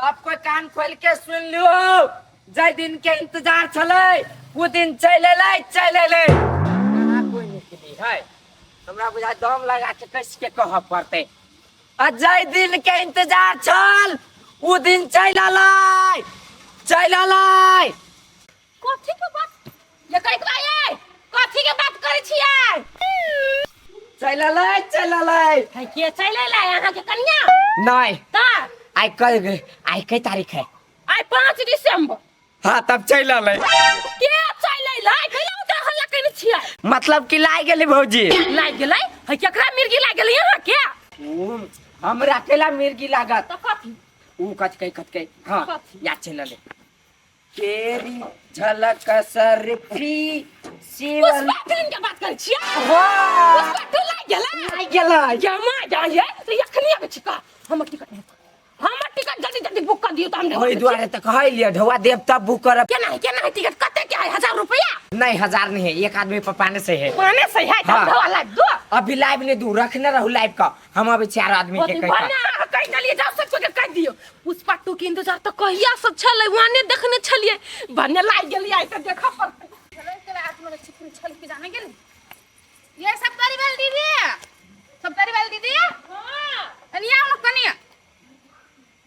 सब कोई कान खोल के सुन लियो, जाहि दिन के इंतजार छलै ओ दिन चलि एलै, चलि एलै। कहाँ कोई निकली है, हमरा बुझा दम लगा के कस के कहऽ पड़तै। आ जाहि दिन के इंतजार छल ओ दिन चलि एलै, चलि एलै। कथी के बात ये कहि के ये कथी के बात करै छियै? चलि एलै, चलि एलै। है के चलि एलै? अहाँ के कनिया? नहीं। त आइ कल, आइ कै तारीख है? आइ 5 दिसंबर। हाँ, तब चलि एलै। के चलि एलै? कैला उतर हल्ला केने छियै? मतलब कि लाग गेली भौजी। लागि गेलै? है केकरा मिर्गी लागि गेलै अहाँ के? उ, हमरा केला मिर्गी लागत? त कथी? उ कथी कथी? हाँ। कथी? या चलि एलै तेरी झलक सरफी शिवन। पुष्पा फिल्म के बात करै छियै? हाँ। पुष्पा टू लागि गेलै? लागि गेलै। जमा जाइए तऽ एखनी आबै छी का। हमर टिकट नहि, हमर टिकट जल्दी जल्दी बुक कर दियौ तऽ हम ओहि दुआरे तऽ कहलियै ढौआ देब तब बुक करब। केना है, केना है? टिकट कते के है? 1000 रुपया? नहीं, 1000 नहीं है, एक आदमी पर पाने से है। पाने से है? हाँ। ढौआ लाइव दो। अभी लाइव नहीं दू, रखने रहू लाइव का, हम अभी चार आदमी के कहि भने अहाँ कहि देलियै, जाउ सब के कहि दियौ। पुष्पा टू के इंतजार तऽ कहिया से छलै, वाने देखने छलियै, भने लागि गेलियै, आइ तऽ देखऽ पड़तै। जाने गेल ये सब परिवार दीदी, सब परिवार दीदी। हाँ। कनिया आओ ना, कनिया।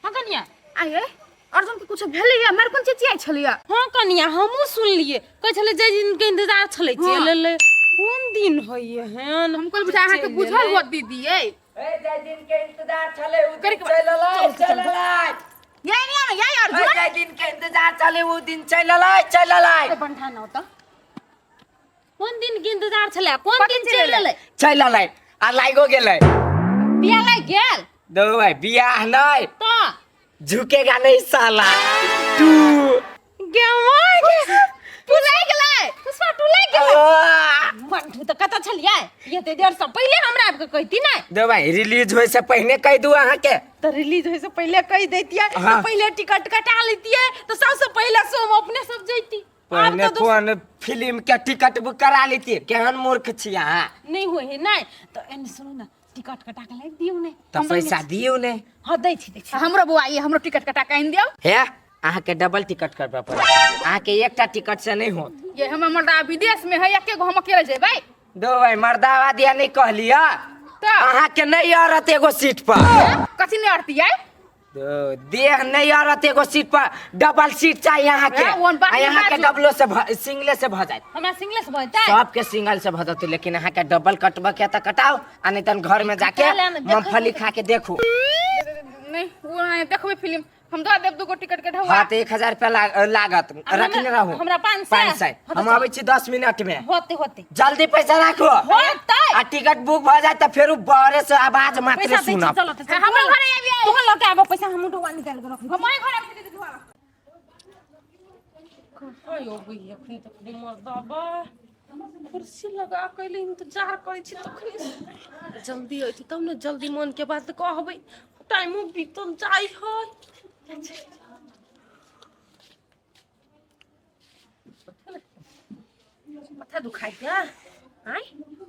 हाँ कनिया। आये अर्जुन के कुछ भेलैया, मार कोन चीज आइ छलैया? हाँ कनिया, हमहूँ सुनलियै, कहै छलै जे दिन के इंतजार छलै हाँ। चलि एलै। कोन दिन होइए हेन? हम कहल बुझा अहाँके चलि बुझल एलै। होत दीदी। ये ए, जाहि दिन के इंतजार छलै उ दिन करके चलि एलै, चलि एलै। ये नहीं आना ये ए, अर्जुन। जाहि दिन के इंतजार छलै उ दिन चलि एलै, चलि एलै। बंठा न होता। कोन दिन के इंतजार छलै? कोन कथी दिन चलि चलि एलै? एलै? चलि एलै आ लागिओ गेलै। बियाह लागि गेल? दो भाई, बियाह नहि। तऽ झुकेगा नहीं साला तू। गेमा तू लागि गेलै? पुष्पा टू लागि गेलै? आ! बंठू, तऽ कतऽ छलियै एते देर से? पहिले हमरा आबि कऽ कहिती ने। दो भाई, रिलीज होय से पहिने कहि दू अहाँके। तऽ रिलीज होइ से पहिले कहि दैतियै हाँ। तऽ पहिले टिकट कटा लैतियै, तऽ सबसँ पहिले शो मे अपने सब जैती। आब पहिने तऽ दोस- कोन फिल्म के टिकट बुक करा लेती? केहन मूर्ख छी अहाँ। नहि होइ है नहि तऽ एने सुनू ने, टिकट कटा के लाबि दियौ ने। तऽ पैसा दियौ ने। हाँ, दै छी, दै छी। हमरो बौआ ये, हमरो टिकट कटा के आनि दियौ। हे, अहाँके डबल टिकट करबऽ पड़त, अहाँके एकटा टिकट से नहि होत। ये हमर मर्दा विदेश में है, एके गो हम अकेले जेबै। दो भाई, मर्दावा दिया नहीं कहलिया। तऽ? अहाँके नहीं अड़त एगो सीट पर। कथी नहीं अड़ती है? दो, देह नहीं अड़त एगो सीट पर, डबल सीट चाहिए अहाँके। ए, ओहन बात आ नहि अहाँके बाजू। डबलो से सिंगले से भऽ जायत। हमरा सिंगले से भऽ जेतै? सबके सिंगल से भऽ जेतै, लेकिन अहाँके डबल कटबऽ के तऽ कटाउ, आ नहीं तहन घर में जाके कटा लेब, देखै मूंगफली खा के देखू। नहीं, वो नहीं देखबै फिल्म, हम दऽ देब दूगो टिकट के ढौआ। हाँ, तऽ 1000 रुपया लागत। आ हमरा- रखने रहू। हमरा 500। 500। हाँ, तऽ हम चल। अबै छी 10 मिनट में। होते होते। जल्दी पैसा राखो। होतै। आ टिकट बुक भऽ जाए तऽ फेर बहरे से आवाज मात्र पैसा दै छी। सुनब। चलो तऽ चल। हमरो घरे आबियै। तोहर लऽ के आबऽ पैसा, हमहूँ ढौआ निकालि कऽ रखै छी। हम वहीं घरे आबि दीदी ढौआ। कहाँ अबैया एखन तक रे मर्दाबा? कुर्सी लगा के अइले, इंतजार करै छी तखने जल्दी अयतै तब ने जल्दी मन के बात कहबै। टाइमो बीतल जाइ है। माथा दुखाइया, आँय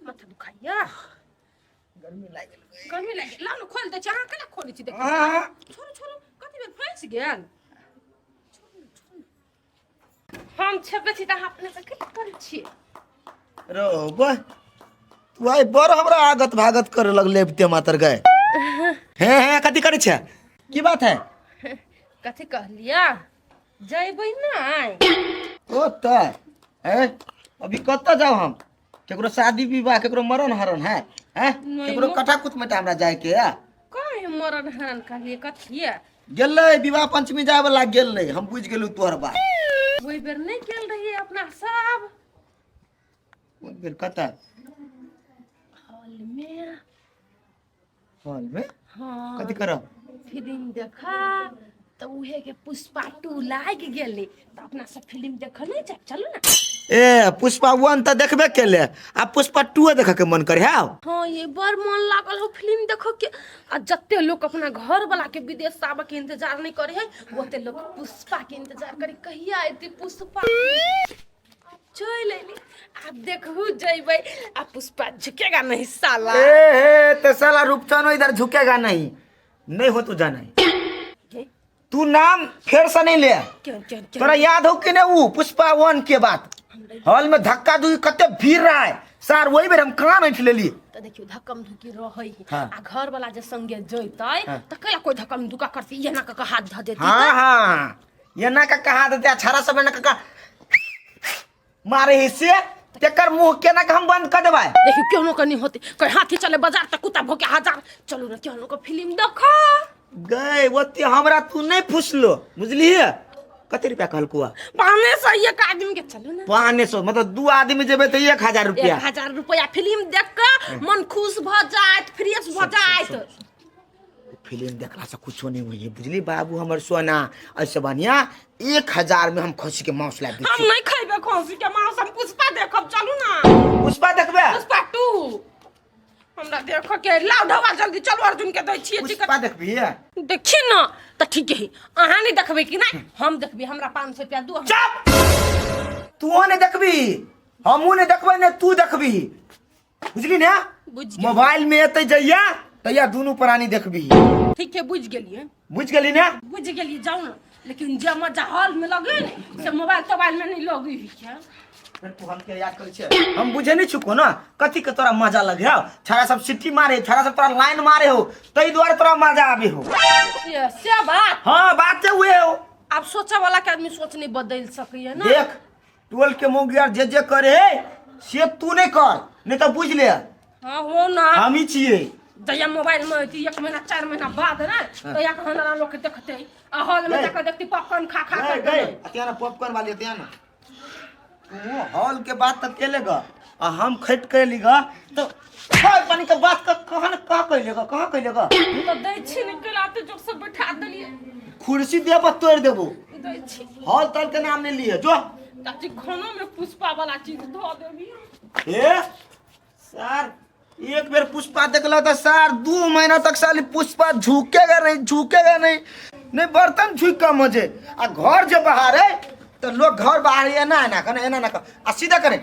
माथा दुखाइया, गर्मी लागि गेल। गर्मी लागि गेल? लाउ ने, खोलि दै छी। अहाँ केना खोलै छी? देखियौ, छोड़ू छोड़ू। कथी भेल? फँसि गेल? छोड़ू छोड़ू, हम छेबै छी तऽ अहाँ अपने से की करै छियै? रो बा, तू आइ बड़ हमरा आगत भागत करे लगले अबिते मातर गए। हे हे, कथी करै छै? की बात है? कथी कहलियै? जयबै नहि? ओ तऽ ए अभी कतऽ जाउ हम? केकरो शादी विवाह, केकरो मरण हरण है? हैं? नहीं, केकरो कथा कुत में हमरा जाए के है? काहे मरण हरण कहलियै? कथिए? गेलै विवाह पंचमी जाए वाला गेलै, हम बुझि गेलहुँ तोहर बात। ओहि बेर नहि गेल रहियै अपना सब? कोन बेर? कतऽ? हॉल में। हॉल में? हाँ। कथी करब? फिल्म देखा तऽ उहे के पुष्पा टू लागि गेलै, तऽ अपना सब फिल्म देखऽ नहि जायब? चलू ने। ए, पुष्पा वन तऽ देखबे केले, आ पुष्पा टू देखे के मन करे है। हाँ ये, बड़ मन लागल हो फिल्म देखऽ के। आ जते लोक अपना घर वाला के विदेश से आबऽ के इंतजार नहीं करे है, ओते लोक पुष्पा के इंतजार करे, कहिया एते पुष्पा। चलि अयली, आब देखू जइबै आ पुष्पा झुकेगा नहीं साला। ए हे, ते साला रूपचनो इधर झुकेगा नहीं, नहीं हो तू जाना है। हे, तू नाम फेर से नहीं ले। केहन केहन केहन? तोरा याद हो कि नहीं ऊ पुष्पा वन के बात? हॉल में धक्का दुई कते भीड़ रहा है सर, वही बेर हम कान ऐठ लेली। तऽ देखियौ, धक्कम धुक्की रहै है। हाँ। आ घर वाला जे संगे जैतै हाँ। तऽ कैला कोइ धक्कम धुक्का करतै? एना कऽ कऽ हाथ धऽ देतै। हाँ हाँ, एना का कहा देते, छाड़ा सब एना का मारे है से तेकर मुंह केना के हम बंद कर देबै। देखियौ, केहनो के नहीं होते, कोई हाथी चले बाजार तऽ कुत्ता भोके हजार। चलू ने, केहनो के फिल्म देखो। गए ओते हमरा तू नहीं फुसलो, बुझलिए? कते रुपया कहलको? 500 एक आदमी के, चलू ने। 500, मतलब दू आदमी जेबै तऽ 1000 रुपया। 1000 रुपया, फिल्म देख के मन खुश भऽ जायत, फ्रेश भऽ जायत। फिल्म देखला से कुछो नहीं होइए, बुझली बाबू हमर सोना? ऐसे बढ़िया 1000 में हम खसी के मांस ला दै हम छी। नहीं खैबे खसी के मांस, हम पुष्पा देखब, चलू ना। पुष्पा देखबे? पुष्पा 2 हमरा देख के। लाउ ढवा, जल्दी चलू, अर्जुन के दै छियै टिकट। पुष्पा देखबी? देखी ना तऽ ठीक है। अहाँ नहीं देखबै कि नहीं? हम देखबै, हमरा 500 रुपया दू। चुप! तू नहीं देखबी, हमहूँ नहीं देखबै, ने तू देखबी, बुझली ने? बुझ गेली। मोबाइल में एतै जइया तैया दुनू प्राणी देखबी। ठीक है, बुझ गेलियै। बुझ गेली ने? बुझ गेलियै, जाउ ने। लेकिन जे मजा हॉल में लगे ने से मोबाइल तोबाइल में नहीं लगे है। फिर तू हमके याद करै छै? हम बुझे नहीं छुको ना कथी के तोरा मजा लगे हो। छाड़ा सब सिटी मारे, छाड़ा सब तोरा लाइन मारे हो, तई दुआरे तोरा मजा आबे हो। से बात? हाँ, बात से हुए हो। आब सोचे वाला के आदमी सोच नहीं बदल सकैया ना। देख, टोल के मोगियार जे जे करे है से तू नहीं कर, नहीं तो बुझ ले। हाँ, हो ना। हम ही छिए। जहिया मोबाइल में अयती एक महीना 4 महीना बाद ना, तहिया के हमरा लोग के देखते आ हॉल में गए। जाकर देखती पॉपकॉर्न खा खा गए कर। गए, अतिया पॉपकॉर्न वाली अतिया ना। तू हॉल के बात तक केलेगा आ हम खट के लीगा तो खाए पानी के बात का कहाँ न कहाँ कैलेगा, कहाँ कैलेगा? तो दै छी ने, केला ते जोर से बैठा देलिए। कुर्सी दे पर तोड़ देबो। दै छी। हॉल तल के नाम नहीं लिए जो। चाची, खाना में पुष्पा वाला चीज धो देबी। ए सर, एक बेर पुष्पा देखला तो सर 2 महीना तक साली पुष्पा झुकेगा नहीं, झुकेगा नहीं, नहीं बर्तन झुक कम हो जाए। आ घर जे बाहर है तो लोग घर बाहर एना एना करे, एना एना कर आ सीधा करे।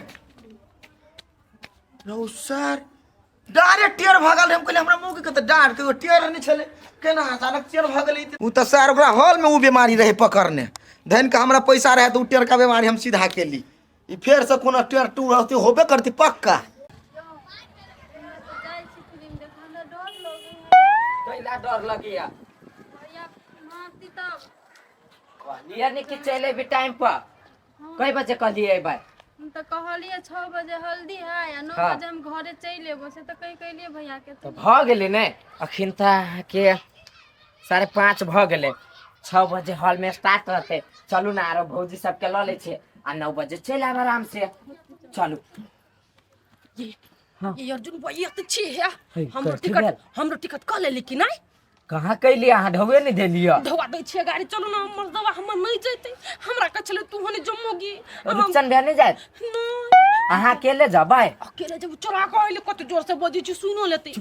रो सर, डायरेक्ट टेर भगल। हम कहलियै हमरा मुँह के तऽ डार के टेर नहीं छलै, केना अचानक टेर भऽ गेलै? उ तऽ सर ओकरा हॉल में उ बीमारी रहे पकड़ने। धन के हमरा पैसा रहे तऽ उ टेर का बीमारी हम सीधा केली। ई फेर से कोनो टेर टूर रहते होबे करती पक्का। जाइ छी फिल्म देख, हमरा डर लगे। कैला डर लगैया? भैया मारती तब। कहलियै ने कि चलि अयबी टाइम पर। कई बजे कहलियै अयबै? हम तऽ कहलियै 6 बजे हल्दी है आ 9 बजे हम घरे चलि एबो, से तऽ कहि कहलियै भैया के। तऽ भऽ गेलै ने? अखन तऽ अहाँके 5:30 भऽ गेलै। 6 बजे हॉलमे स्टार्ट रहतै। चलू ने, आरो भौजी सबके लऽ लै छियै आ 9 बजे चलि आयब आराम से। चलू। ये हाँ। ये अर्जुन भैया तऽ छी है। है, हमरो कथी टिकट भेल? हमरो टिकट कऽ लेली कि नहीं? कहाँ कैलियै? अहाँ ढौए नहि देलियै। धोआ दै छियै गाड़ी, चलू ना। हमर दवा हमर नहीं जैते, हमरा कहै छलै तू होने जमोगी। रुपचन भैया नहि जायत? नहीं। अहाँ अकेले जेबै? अकेले जब चला के अइले, कते जोर से बजै छी, सुनो लेते।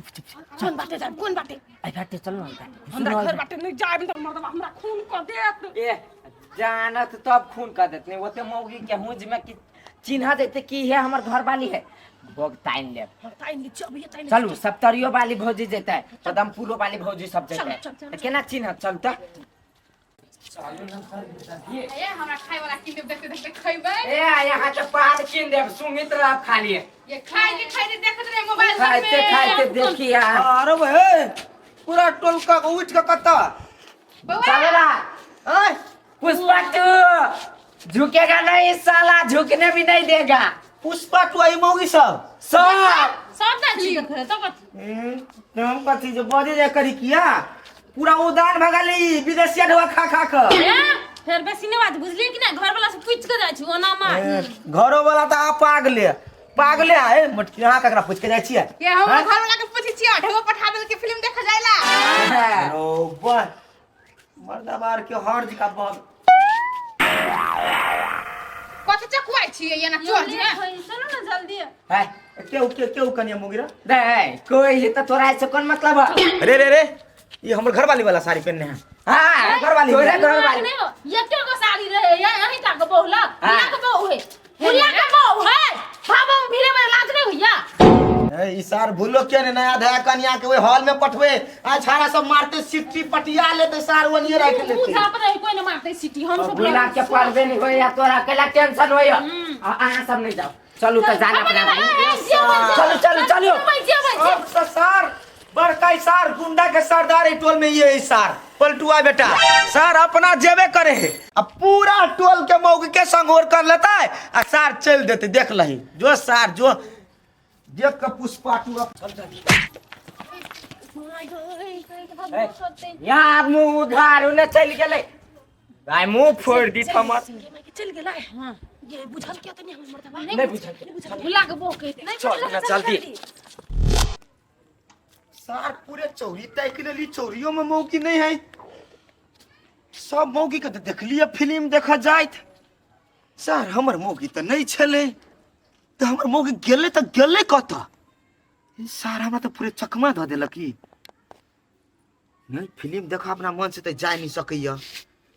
कोन बाटे जाब, कोन बाटे? एहि बाटे चलू ने, एहि बाटे। हमरा घर बाटे नहीं जाब तऽ मर्दवा हमरा खून कऽ देत। ए जानत तब खून कर देत नहीं। ओते मौगी के हुंज में कि चिन्ह देते कि है हमर घर वाली है, भोग ताइन लेब। ताइन ली, अभी ताइन। चलू, सप्तरियो वाली भौजी जेतै, पदमपुरो वाली भौजी सब जेतै। चल, चल, तऽ केना चिन्ह? चल तऽ। ए, हमरा खाय वाला कीन देब, देखते देखते खैबै। ए, यहाँ के पान कीन देब, सुंघित रहब खाली। ये खाइते खाइते देखत रहे मोबाइल सब खाइते में। खाइते देखी अहाँ। अरे भाई, पूरा टोल का उठ के कत्ता? बौआ। चलो ना। आय। पुष्पा टू झुकेगा नहीं साला, झुकने भी नहीं देगा। पुष्पा टू आई मौगी सब? सब। सब जाइ छी देखै तऽ कथी? हम कथी जे बजे जाय करी किया पूरा उदान भगली विदेशिया ढोआ खा खा के। ए, फेर बेसी नहि बात, बुझलियै कि नहि? घर वाला से पूछि के जाइ छी ओना मार। ए, घरो वाला तऽ आ पागले पागले है मोटकी। अहाँ ककरा पूछ के जाइ छियै? ये हम घर वाला के पूछै छियै, ढेगो पठा देल के फिल्म देखे जाइला। ओ बस मर्दाबार के हर जी का बहुत। कथी चकुआइ छियै एना चोर जी? चलो ना जल्दी। है। केहू के केहू कनिया मोगिरा? रे कोई है तो तोरा ऐसे कौन मतलब है? रे रे रे, ये हमर घर वाली वाला साड़ी पहनने है। हाँ, घर वाली। तोरा घर वाली। नहीं हो, ये क्यों को साड़ी रहे? ये यहीं का के बहु ला। हाँ। हुला के बहु है, हुला के बहु है। भाबो में भिड़े में लाज नहीं होइया? ए, ई सार भूलो के ने नया धया कनिया के ओहि हॉल में पठबे आ छाड़ा सब मारते सिट्टी पटिया लेते सार ओनिए राख तू लेते। झाप रही कोई न मारते सिटी हम सब बुला के पड़बे नहीं होइया, तोरा केला टेंशन होइया। आ अहाँ सब नहीं जाओ, चलू तऽ जाना अपना। चलू चलू चलू। अब तो सार बड़का ई सार गुंडा के सरदार ई टोल में ये है सार पलटुआ बेटा सार अपना जेबे करे है, अब पूरा टोल के मौगी के संगोर कर लेता है आ सार चल देते। देख लही जो सार जो देख के पुष्पा टू अब यार मुंह उघार ने चलि गेलै भाई, मुंह फोड़ि दी हमर। चल गेलै। हां ये बुझल क्या तनी हमर मर्दबा? नहि बुझल के। भुला के बोह कहते। चल ना जल्दी। सार पूरे चौरी ताकि लेली, चौरियों में मौगी नहीं है। सब मौगी के तऽ देखलियै फिल्म देखऽ जाइत, सार हमर मौगी तऽ नहीं छलै, तऽ हमर मौगी गेलै तऽ गेलै कतऽ? ई सार हमरा तऽ पूरे चकमा धऽ देलक। ई नहीं फिल्म देखऽ अपना मन से तऽ जा नहीं सकैया,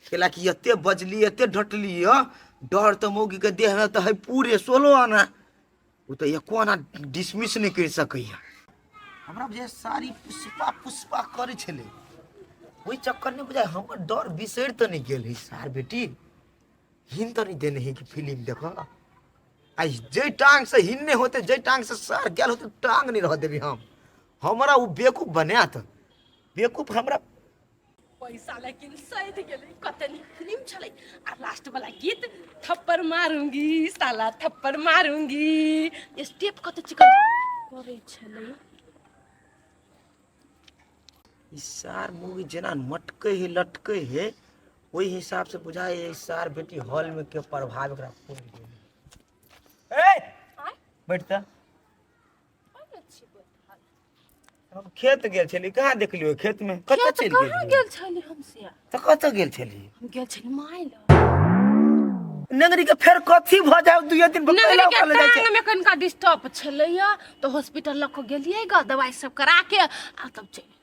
कैला कि एते बजली एते ढटली यऽ, डर तऽ मौगी के देह में तऽ है पूरे 16 आना, ओ तऽ एको आना डिसमिस नहि करि सकैया। हमरा बुझाइ सारी पुष्पा पुष्पा करै छलै, ओहि चक्कर नहि बुझाइ हमर डर बिसरि तऽ नहि गेल है। सार बेटी हिन तऽ नहि देने है कि फिल्म देख, आ जाहि टांग से हिन नहि होते, जाहि टांग से सार गेल होते टांग नहि रह देबी हम। हमरा ओ बेवकूफ बनायत, बेवकूफ हमरा। पैसा लेकिन सैध गेलै। कते नीक फिल्म छलै आ लास्ट वाला गीत, थप्पड़ मारूंगी साला थप्पड़ मारूंगी, स्टेप कते चिकन करै छलै। ई सार मूवी जेना मटकै है लटकै है, ओहि हिसाब से बुझाइ है सार बेटी हॉल में के प्रभाव एकरा पड़ि गेलै। ए बैठ तऽ। हम खेत गेल छली, कहाँ देखलियो खेत में? कतऽ खेत चलि कहाँ गेल? गेल छली हम से? तऽ कतऽ गेल छली? हम गेल छली माय लग। नगरी के फेर कथी भऽ जाय दुइये दिन पर? नगरी कैला के कॉलेज जाइ छै। टांग में कनिका डिस्टर्ब छलैया तऽ हॉस्पिटल लऽ कऽ गेलियै ग, दवाई सब करा के आ तब चलि।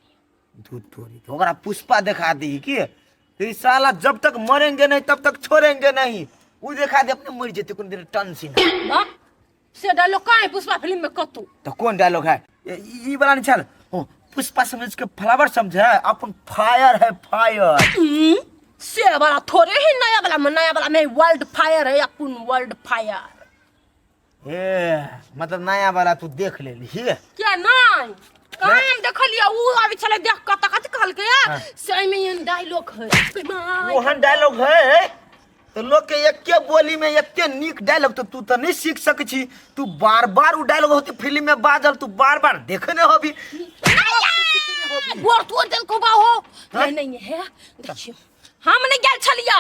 दूध तोरी के ओकरा पुष्पा देखा दी की तो ई साला जब तक मरेंगे नहीं तब तक छोड़ेंगे नहीं, उ देखा दे अपने मर जेते कोन दिन टन सीना। वाह, से डायलॉग कहाँ है पुष्पा फिल्म में कतौ? तो कौन डायलॉग है? ई वाला नहीं छल ओ, पुष्पा समझ के फ्लावर समझे अपन फायर है फायर। से वाला थोड़े ही नया वाला में, नया वाला में वर्ल्ड फायर है, अपन वर्ल्ड फायर। ए मतलब नया वाला तू देख ले ली? क्या नहीं काम देखलियै, उ आबै छलै देख कऽ तऽ कथी कहलकै या से एहिमे एहन डायलॉग है। ओहन डायलॉग है तो लोग के एके बोली में एते नीक डायलॉग तो तू तो नहीं सीख सकै छी। तू बार बार उ डायलॉग होते फिल्म में बाजल, तू बार बार देखने होबी। गोर तोड़ देलको बा हो। नहीं नहीं है, देखियो हम नहीं गेल छलिया,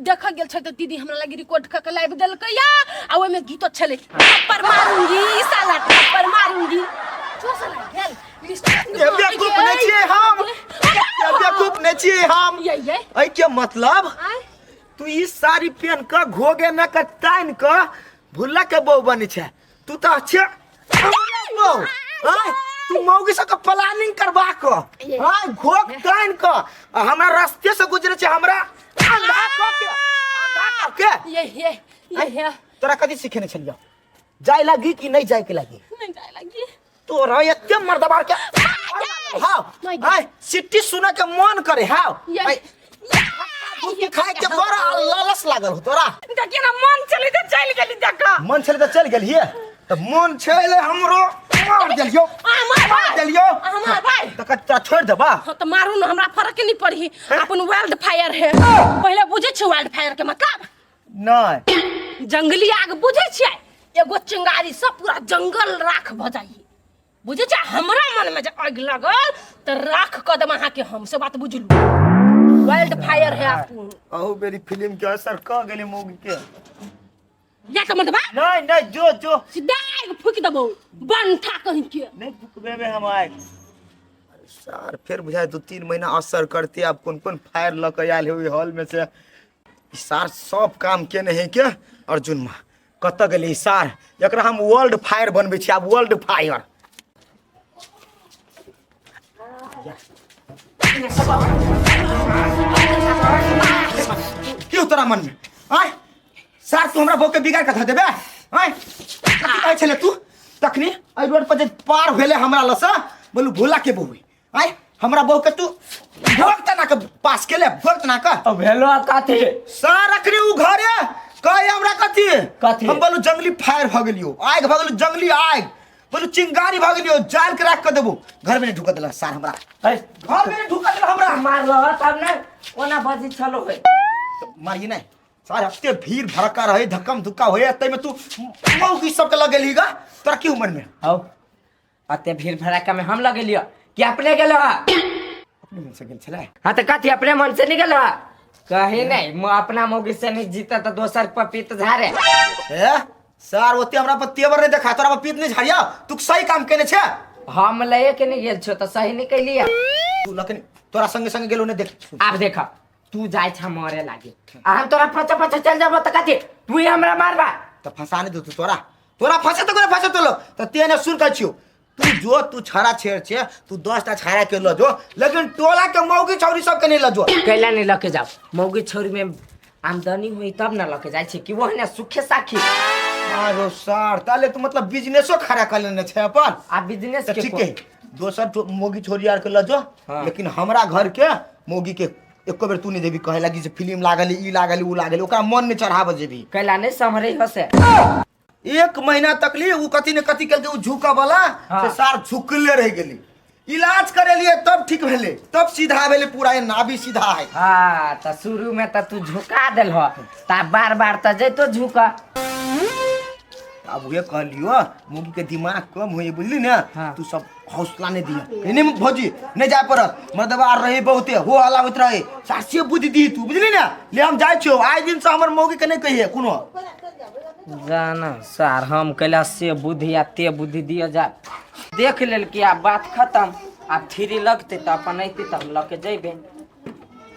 देख गेल छल तऽ दीदी हमरा लगी रिकॉर्ड कऽ के लाइव देलकै या आ ओहिमे गीतो छलै, थप्पड़ मारूंगी साला थप्पड़ मारूंगी। जो साला गेल ये बेवकूफ नहीं छियै हम, ये बेवकूफ नहीं छियै हम। ये ये एहि के मतलब आय तू ई साड़ी पहन के घोगे न के तान के भुल्ला के बहू बनी छै, तू तो अच्छे बहू आय, तू मौगी सबके प्लानिंग करबा के आय घोग तान के आ हमरा रास्ते से गुजरे छै, हमरा अंधा क के अंधा क के। ये ये ये ये तोरा कथी सिखेने छलियौ? जाय लागी कि नहीं जाय के लागी? नहीं जाय लगी। तोरा एते मर्दबार के हाँ आय सिट्टी सुने के मन करे। हाँ ये आय, दूध के खाए के बड़ा लालच लागल हो तोरा। देखिए ना मन चले तो चल गेली देख। मन छले तऽ चलि गेलियै तऽ मन छले हमरो मार देलियौ। आ मार मार देलियौ। आ मार भाई। तऽ कच्चा छोड़ि देबा? हाँ तो मारू न, हमरा फर्क नहीं पड़ी, अपन वाइल्ड फायर है। पहले बुझे छी वाइल्ड फायर के मतलब? नहि। जंगली आग बुझे छियै? एगो चिंगारी सब पूरा जंगल राख भ जाइ, बुझे छियै? हमरा मन में जे आगि लागल तऽ राख कऽ देब अहाँके हम, से बात बुझलू? वाइल्ड फायर है अपन। अहू बेरी फिल्म के असर कऽ गेलै मौगी के। या तऽ मतबा नहीं नहीं, जो जो सीधा आगि फूकि देबौ बंठा कहीं के। नहीं फुकबेबे हम आगि सर, फेर बुझाय 2-3 महीना असर करते। आब कोन कोन फायर लऽ के आयल है ओहि हॉल में से? ई सार सब काम केने है के अर्जुन माँ कतऽ गेलै ई सार? एकरा हम वर्ल्ड फायर बनबै छी आब, वर्ल्ड फायर। क्यों तोरा मन में आय सार? तू हमरा बहू के बिगाड़ के धऽ देबे आय? कथी कहै छले तू? तखनी एहि रोड पर जे पार भेले हमरा लसँ, बोलू भोला के बहू आय हमरा बहू के तू भोग तना के पास केले, भोग तना के। अब भेलो कथी? सार अखनी उ घरे कहे हमरा कथी? कथी? हम बोलू जंगली फायर भ गेलियो, आग भ गेलियो, जंगली आग, बोलू चिंगारी भ गेलियो, जाल के राख के देबो। घर में नहीं ढुका देला सार हमरा, है, घर में नहीं ढुका देला हमरा। मारलो तब ने ओना बजी छलो है। तो मारिए नहीं सार, हफ्ते भीड़ भड़का रहे, धक्कम धुक्का होए, तै में तू मौगी सबके लगेली गा, तोरा की उम्र में? हौ, अते भीड़ भड़का में हम लगेलियो कि अपने गेलो? अपने मन से गेल छलै। हाँ तो कथी अपने मन से नहीं गेलो? कहीं नहीं, म अपना मौगी से नहीं जीता तो दोसर पर पीत झारे। ए सर, ओते हमरा पर तेवर नहीं देखा, तोरा पर पीत नहीं झाड़िया, तू सही काम केने छे। हम लए के नहीं गेल छो तो सही नहीं कैलिया? तू लकनी तोरा संगे संगे गेलो नहीं देख। आब देख, तू जाय छ मरे लागे आ हम तोरा पछा पछा चल जाबो त कथी तू ही हमरा मारबा? तो फंसा नहीं दे तू, तोरा तोरा फंसे तो कोने फंसे तो लोग तो तेने सुन के छियो। तू जो तू छाड़ा छेड़ छे, तू 10टा छाड़ा के ल जो, लेकिन टोला के मौगी छौरी सब के नहीं ल जो। कैला नहीं लके जाओ? मौगी छौरी में आमदनी हुई तब ना लके जाय छे कि वो ने सुखे साखी। आरो सार, ताले तू मतलब बिजनेसो खड़ा कर लेने छे अपन। आ बिजनेस तो के ठीक है, दोसर मौगी छोरी आर के ल जो। हाँ। लेकिन हमरा घर के मौगी के एको बेर तू नहीं जेबी कहे लगी जे फिल्म लागल, ई लागल, ऊ लागल, ओकरा मन नहीं चढ़ाब जेबी। कैला नहीं समरे हसे? एक महीना तक ली ऊ कथी ने कथी केलकै, ऊ झुका वाला। हाँ। से सार झुकले रह गेली, इलाज करेलिए तब ठीक भेले, तब सीधा भेले, पूरा ये नाभि सीधा है। हाँ त शुरू में त तू झुका देल हो, ता बार बार त जैतो झुका। अब उहे कहलियो, मौगी के दिमाग कम होई, बुझली ने? हाँ। तू सब हौसला नहीं दिया, नहीं भौजी नहीं जाए पड़त, मतलब आर रहे बहुते हो हल्ला होइत रहे, सासे बुद्धि दी तू, बुझली ने? ले हम जाइ छियो, आइ दिन से हमर मौगी के नहीं कहिए कोनो। जाना सार, हम कैला से बुद्धि आ ते बुद्धि दिया जा, देख लेल कि आब बात खत्म, आब थ्री लगते त अपन अइते त हम लके जइबे।